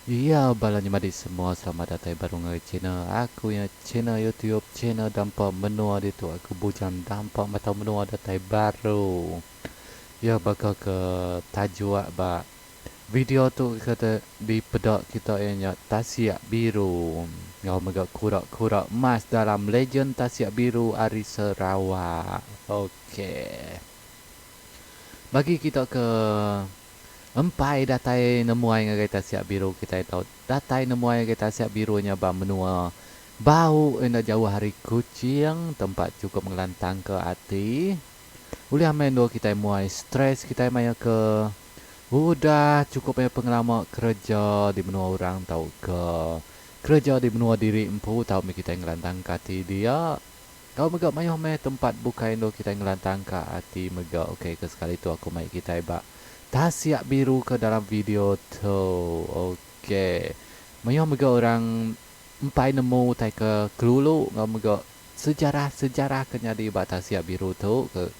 Iya bala nyemadi semua selamat datai baru ngagai channel aku nya channel youtube channel dampa menua ditu aku bujang dampa matau menua datai baru. Iya baka ke tajuk ba video tu ke dipeda kita iya nya Tasik Biru enggau mega kura-kura emas dalam Legend Tasik Biru ari Sarawak. Okey. Bagi kita ke Empai datai nemuai ngagai Tasik Biru kitai tau datai nemuai ngagai Tasik Biru nya ba menua Bau enda jauh ari Kuching tempat chukup ngelantangka ati. Ulih amai endur kitai muai stress kitai maya ke udah chukup maya pengelama kereja di menua orang tauka kereja di menua diri empu tau meh kitai ngelantangka ati dia. Tau mega mayuh meh tempat bukai endur kitai ngelantangka ati mega ok ke sekali tu aku mai kitai ba Tasik Biru ke dalam video tu ok. Mayuh mega orang empai nemu utai ke kelulu enggau mega sejarah sejarah ke nyadi ba Tasik Biru tu ke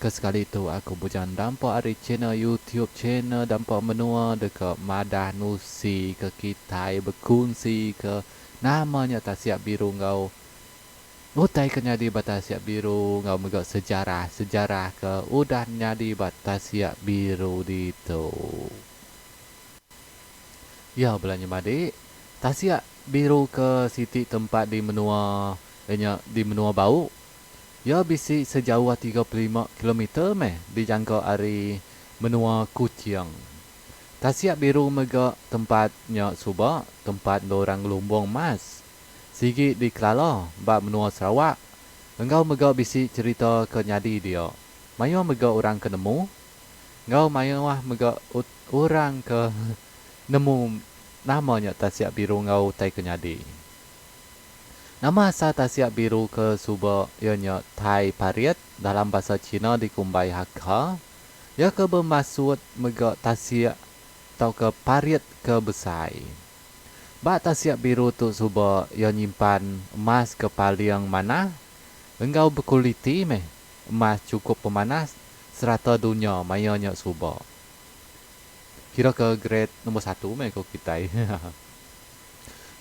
ke sekali tu aku bujang dampa ari channel youtube channel dampa menua deka madah nusi ke kitai bekunsi ke nama nya Tasik Biru enggau Utai ke nyadi ba Tasik Biru enggau mega sejarah-sejarah ke udah nyadi ba Tasik Biru ditu. Iya bela nyemadi, Tasik Biru ke siti tempat di menua iya nya di menua Bau. Iya bisi sejauh 35 kilometer meh dijangka ari menua Kuching. Tasik Biru mega tempat nya suba tempat endur orang ngelumbung emas. Sigi dikelala ba menua Sarawak enggau mega bisi cherita ke nyadi dia. Mayuh mega orang ke nemu enggau mayuh mega orang ke nemu nama nya Tasik Biru enggau utai ke nyadi. Nama asal Tasik Biru ke suba iya nya Thai Parit dalam bahasa Cina dikumbai Hakka. Iya ke bemaksud mega tasik tauka parit ke besai. Ba Tasik Biru tu suba iya nyimpan emas ke paling manah enggau bekuliti meh emas chukup pemanah serata dunya maya nya suba. Kira ke grade nombor satu meh ko kitai.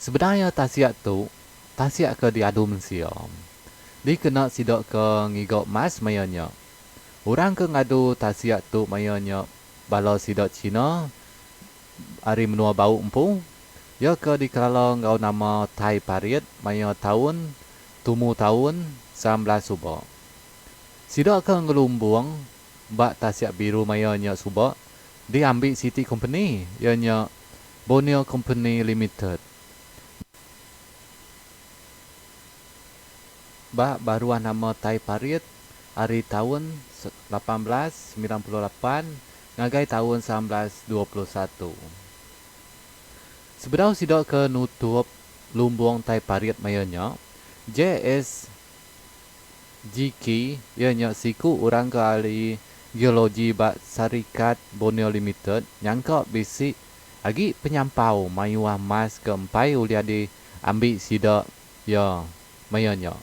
Sebenar iya tasik tu tasik ke diadu mensia. Dikena sida ke ngiga emas maya nya. Orang ke ngadu tasik tu maya nya bala sida Cina Ari menua Bau empu, iya ke dikelala enggau nama Tai Parit maya taun tumu taun 19 suba. Sida ke ngelumbung ba Tasik Biru maya nya suba diambi siti kompeni iya nya Borneo Company Limited. Ba baruh nama Tai Parit ari taun 1898 ngagai taun 1921. Sebedau sida ke nutup lumbung tai parit maya nya, JS GK iya nya siku orang ke ahli geologi ba Sarikat Borneo Limited nyangka bisi agi penyampau mayuh emas ke empai ulih diambi sida iya maya nya.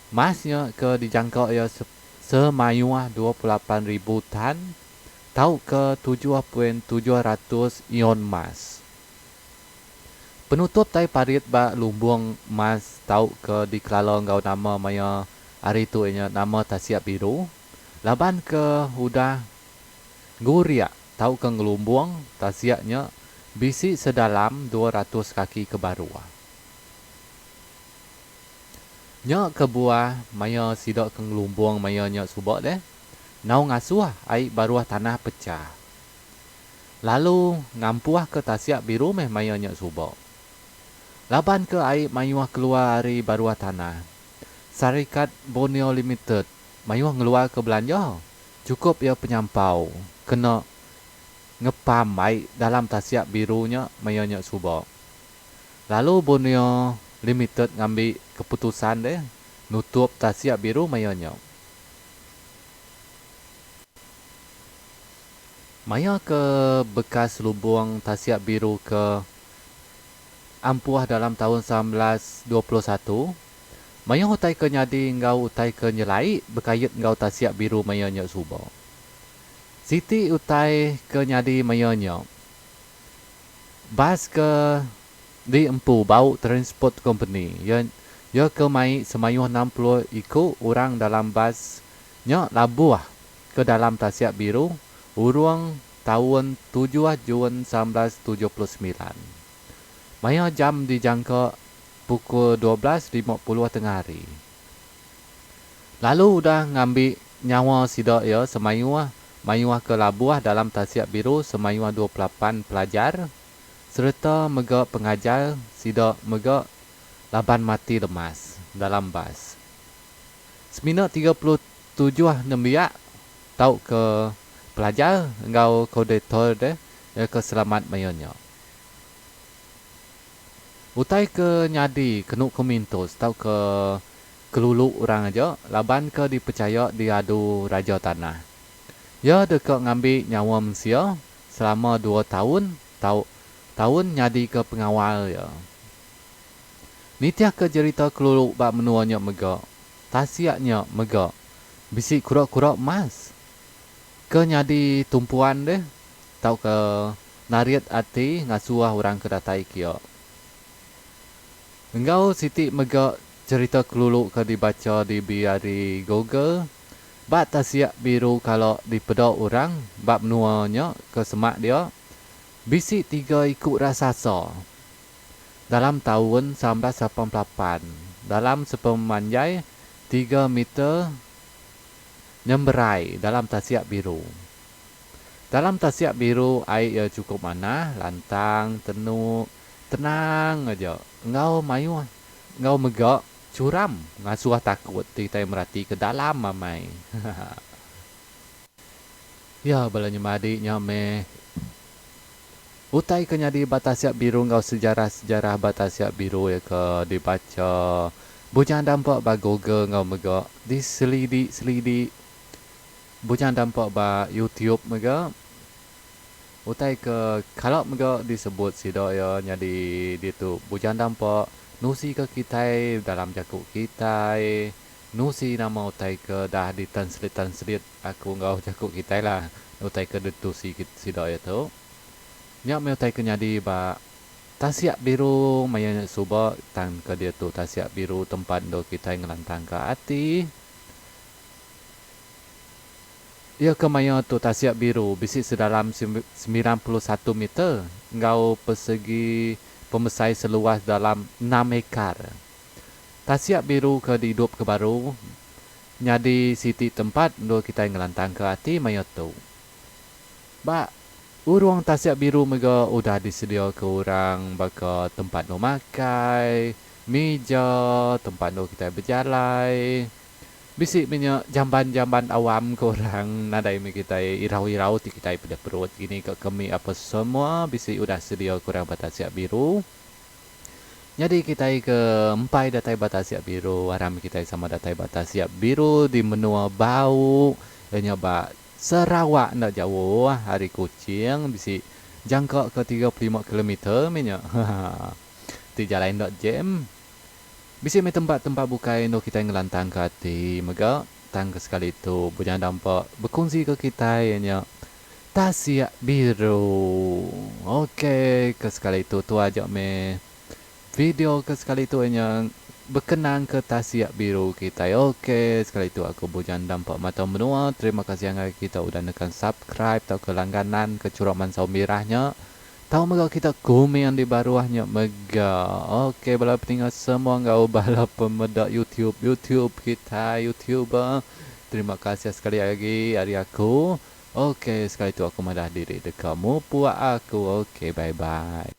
Mas nya ke dijangka iya semayuh 28,000 tan tauka 7.7 ratus ion mas. Penutup tai parit ba lumbung mas tauka dikelala enggau nama maya hari tu iya nya nama Tasik Biru laban ke udah nguriak tauka ngelumbung tasik nya bisi sedalam 200 kaki ke baruh. Nya kebuah maya sida ke ngelumbung maya nya suba deh, enggau ngasuh ai baruh tanah pechah. Lalu ngampuhka tasik biru meh maya nya suba. Laban ke ai mayuh keluar ari baruh tanah, Sarikat Borneo Limited mayuh ngeluarka belanja chukup iya penyampau kena ngepam ai dalam tasik biru nya maya nya suba. Lalu Borneo Limited ngambi keputusan deh nutup Tasik Biru maya nya. Maya ke bekas lubung Tasik Biru ke ampuh dalam taun 1921, mayuh utai ke nyadi enggau utai ke nyelai bekait enggau Tasik Biru maya nya suba. Siti utai ke nyadi maya nya. Bas ke diempu Bau Transport Company iya iya ke mai semayuh 60 iku orang dalam bas nya labuh ke dalam Tasik Biru urung taun tujuh Jun 1979. Maya jam dijangka pukul 12.50 tengah hari. Lalu udah ngambi nyawa sida iya semayuh mayuh ke labuh dalam Tasik Biru semayuh 28 pelajar sereta mega pengajar sida mega laban mati lemas dalam bas. Semina 37 nembiak tauka pelajar enggau kondektor deh iya ke selamat maya nya. Utai ke nyadi kenu ke mintus tauka kelulu orang aja laban ke dipechaya diadu Raja Tanah. Iya deka ngambi nyawa mensia selama dua taun tau taun nyadika pengawal iya. Nitihka jerita kelulu ba menua nya mega, tasik nya mega bisi kura-kura emas ke nyadi tumpuan deh tauka narit ati ngasuh orang ke datai kia. Enggau siti mega cherita kelulu ke dibacha dibi ari Google, ba tasik biru kala dipeda orang ba menua nya ke semak dia, bisi tiga iku raksasa dalam taun 1988 dalam sepemanjai tiga meter nyemberai dalam tasik biru. Dalam tasik biru ai iya chukup manah, lantang, tenu, tenang aja enggau mayuh enggau mega churam ngasuh takut ti kitai meratika dalam amai. Ya bala nyemadi nya meh utai ke nyadi ba Tasik Biru enggau sejarah-sejarah ba Tasik Biru iya ke dibacha Bujang Dampa ba Google enggau mega diselidi-selidi Bujang Dampa ba YouTube mega. Utai ke kala mega disebut sida iya nyadi ditu Bujang Dampa nusi ke kitai dalam jaku kitai. Nusi nama utai ke dah ditranslate-translate aku enggau jaku kitai lah utai ke ditusi sida iya tu. Nya meh utai ke nyadi ba Tasik Biru maya nya suba tang ke diatu Tasik Biru tempat endur kitai ngelantangka ati. Iya ke maya tu Tasik Biru bisi sedalam 91 meter enggau pesegi pemesai seluas dalam enam ekar. Tasik Biru ke diidupka baru nyadi siti tempat endur kitai ngelantangka ati maya tu. Ba urung Tasik Biru mega udah disediaka orang baka tempat endur makai, mija, tempat endur kitai bejalai. Bisi meh nya jamban-jamban awam ke orang nadai meh kitai irau-irau ti kitai peda perut gini ka kemi apa semua bisi udah sediaka orang ba Tasik Biru. Nyadi kitai ke empai datai ba Tasik Biru aram kitai sama datai ba Tasik Biru di menua Bau iya nya ba Sarawak enda jauh ari Kuching bisi jangka ke 35 kilometer mih nya haha ti jalai enda jam. Bisi mih tempat-tempat bukai endur kitai ngelantangka ati mega tang ke sekali tu Bujang Dampa bekunsi ke kitai iya nya Tasik Biru. Ok ke sekali tu tu aja meh video ke sekali tu inya bekenang ke Tasik Biru kitai. Ok sekali tu aku Bujang Dampa Matau Menua. Terima kasih ngagai kita udah nekan subscribe tauka langganan ke chura mansau mirah nya. Tau mega kita komen di baruh nya mega. Ok bala peninga semua enggau bala pemeda YouTube YouTube kitai YouTuber. Terima kasih sekali agi ari aku. Ok sekali tu aku madah diri deka mupuk aku ok bye bye.